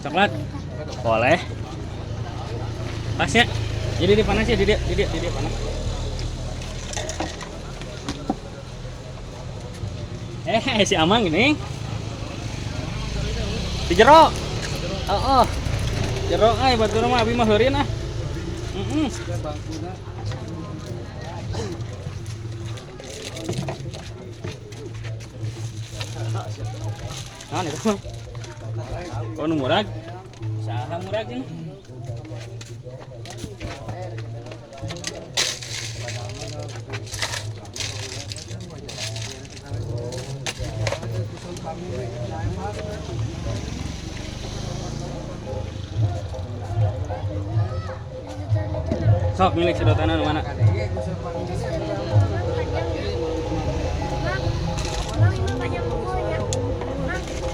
Coklat. Boleh. Pas ya. Jadi dia panas ya, dia panas. Si Amang ini. Di jero. Oh, oh. Jero euy batur mah abi mah heureun ah. Heeh. Naon itu? Oh, nu murag. Saha murag ini? Sok milik sedotan anu mana?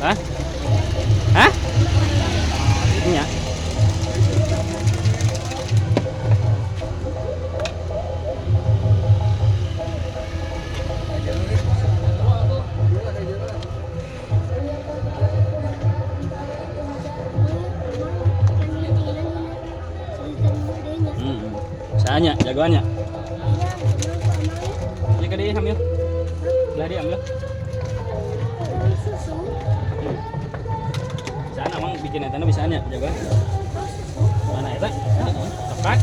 Hah? Hah? Nya. Saanya jagoannya. Ya ke dia ambil. Belah dia ambil. Bisaan emang bikin etana bisaannya jagoan. Mana eta? Heeh, coklat.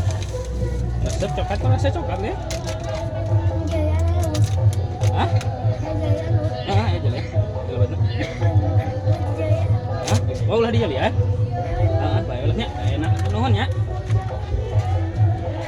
Resep coklat kalau saya coklat ya. Hah? Heeh, ya jelek. Jelek. Hah? Oh, ulah dia lihat. Heeh, bae ulahnya. Enak nuhun ya.